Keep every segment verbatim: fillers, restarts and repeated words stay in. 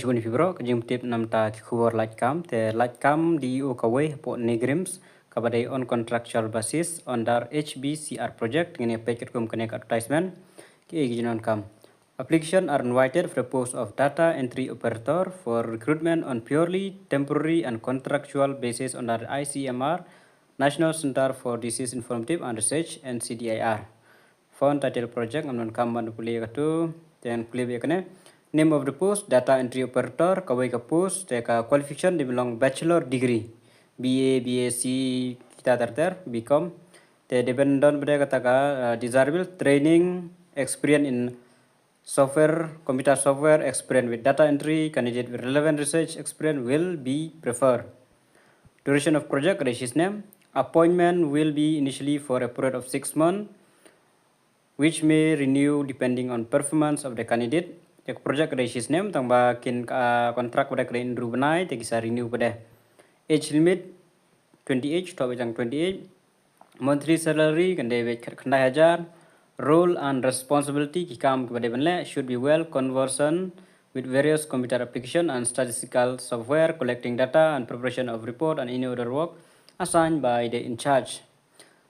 Bun phi bro, ka jingtip namta ki khubor lait kam, te lait kam D E O kawei hapoh NEIGRIHMS, kaba dei on contractual basis under H B C R project, ngin ïa peit katkum kane ka advertisement, ki ei ki jingdonkam. Application are invited for the post of data entry operator for recruitment on purely temporary and contractual basis under I C M R, National Center for Disease Informative and Research, N C D I R. Fund title project, ngam donkam ban pule katu, then pule bad kane. Name of the post, data entry operator, kawei ka post, te ka qualification dei ban long bachelor degree, B A, B S C, kita ter ter, B Com. Te dei ban don bad kata ka, uh, desirable training experience in software, computer software, experience with data entry, candidate with relevant research experience will be preferred. Duration of project, ka dei shisnem. Appointment will be initially for a period of six months, which may renew depending on performance of the candidate. Ïa ka project ka dei shisnem, tang ba kin ka contract bad ka dei hynriew bnai, te ki sa renew bad. Age limit, twenty-eight, to bad twenty-eight. Monthly salary kan dei bad khyndai hajar. Role and responsibility, ki kam kiba dei ban leh, should be well conversant with various computer application and statistical software, collecting data and preparation of report and any other work assigned by the in charge.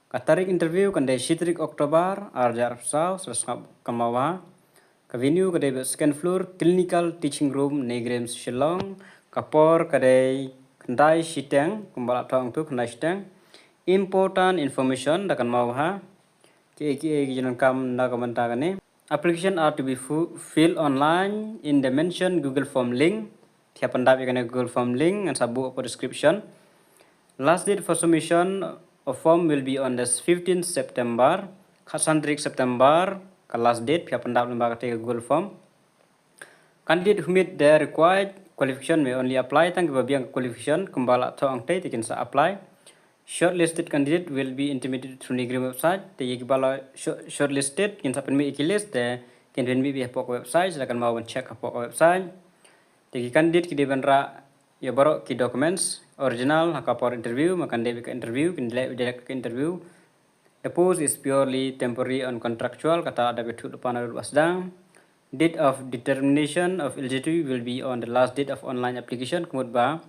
Ka tarik interview kan dei shi tarik October, ar hajar arphew saw, sa sngap ka mawa. Ka venue ka dei bad second floor, Clinical Teaching Room, NEIGRIHMS, Shillong. Ka por ka dei khyndai shiteng, kumba la thoh hangtu khyndai shiteng. Important information da kan mawa ha. Ki ei ki ei ki jingdonkam na ka bynta kane. Application are to be fu- filled online in the mentioned Google Form link. Phi hap pyndap ïa kane Google Form link, ngan sa buh hapoh description. Last date for submission of form will be on the fifteenth September. Khatsan tarik September ka last date, phi hap pyndap lyngba kata ka Google Form. Candidate who meet the required qualification may only apply, tang kiba biang qualification, kumba la thoh hangtei te kin sa apply. Shortlisted candidate will be intimated through NEIGRIHMS website. Te ïa kiba la short- shortlisted kin sa pynmih ïa ki list, te kin pynmih beit hapoh ka website, sa da kan maw ban check hapoh ka website. Te ki candidate ki dei ban rah ïa baroh ki documents original ha ka por interview, ma kan dei beit ka interview, kin leh direct ka interview. The post is purely temporary and contractual, kata da beit thuh da pan da ba sdang. Date of determination of eligibility will be on the last date of online application, ka mut ba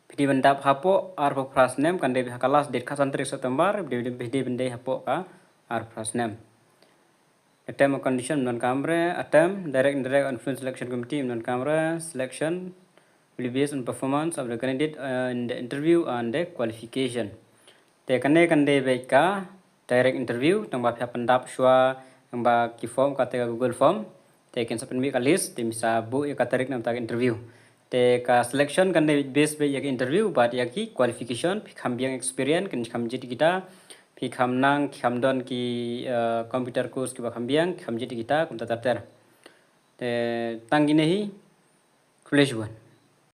phi dei ban dap hapoh arphew phra snem, kan dei beit ha ka last date khatsan tarik September, phi dei, phi dei ban dei hapoh ka arphew phra snem. Term and condition ym donkam re, term, direct, indirect and fluent selection committee ym donkam re, selection will be based on performance of the candidate, uh, in the interview and the qualification. Te kane kan dei beit ka direct interview, tang ba phi hap pyndap shuwa, tang ba ki form, kata ka Google Form. Te kin sa pynmih ka list, te phi sa buh ïa ka tarik namta ka interview. Te ka selection kan dei based beit ïa ka interview, bad ïa ki qualification, phi kham biang experience, kin kham jied kita, phi kham nang, kham don ki, uh, computer course kiba kham biang, kham jied kita, kumta ter ter. Te tang kine hi, khublei shibun.